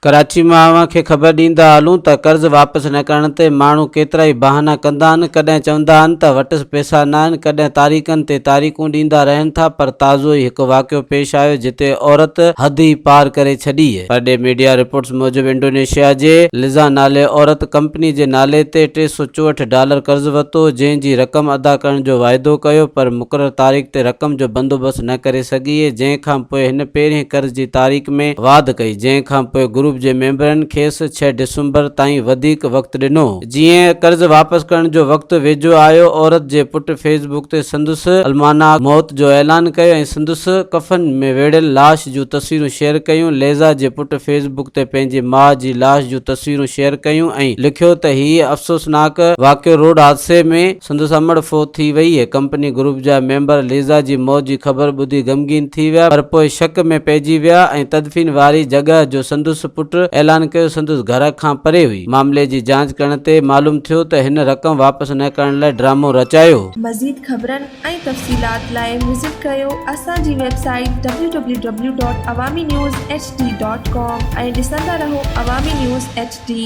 ڪراچي مان اوهان کي خبر ڏيندا هلون ته قرض واپس نه ڪرڻ تي ماڻهو ڪيترائي بهانا ڪندا آهن، ڪڏهن چوندا آهن ته وٽس پئسا نه آهن، ڪڏهن تاريخن تي تاريخون ڏيندا رهن ٿا پر تازو ئي هڪ واقعو پيش آيو جتي عورت حد ئي پار ڪري ڇڏي. پرڏيهي ميڊيا رپورٽس موجب انڊونيشيا جي لزا نالي عورت ڪمپني جي نالي تي 364 ڊالر قرض ورتو جنهن جي رقم ادا ڪرڻ جو واعدو ڪيو پر مقرر تاريخ تي رقم جو بندوبست نه ڪري سگهي جنهن کانپوء هن پهرين قرض جي تاريخ ۾ واڌ ڪئي جنهن کان پوء گروپ جي ميمبرن کيس ڇهه ڊسمبر تائين وڌيڪ وقت ڏنو. جيئن قرض واپس ڪرڻ جو وقت ويجهو آيو، عورت جي پٽ فيس بڪ تي سندس المناڪ موت جو اعلان ڪيو ۽ سندس ڪفن ۾ ويڙهيل لاش جون تصويرون شيئر ڪيون. ليزا جي پٽ فيس بڪ تي پنهنجي ماء جي لاش جون تصويرون شيئر ڪيون ۽ لکيو ته هيء افسوسناڪ واقعو روڊ حادثي ۾ سندس امڙ فوت ٿي ويئي. ڪمپني گروپ جا ميمبر ليزا جي موت جي خبر ٻڌي غمگين ٿي ويا پر پوء شڪ ۾ پئجي ويا ۽ تدفين واري جڳهه جو سندس پٽ اعلان ڪيو سندس گهر کان پري هئي. معاملي جي جاچ ڪرڻ تي معلوم ٿيو ته هن رقم واپس نه ڪرڻ لاء ڊرامو رچايو. مزيد خبرن ۽ تفصيلات لاء وزٽ ڪريو اسان جي website W W W dot Awami news H D dot com ۽ ڏسندا رهو عوامي نيوز ايڇ ڊي.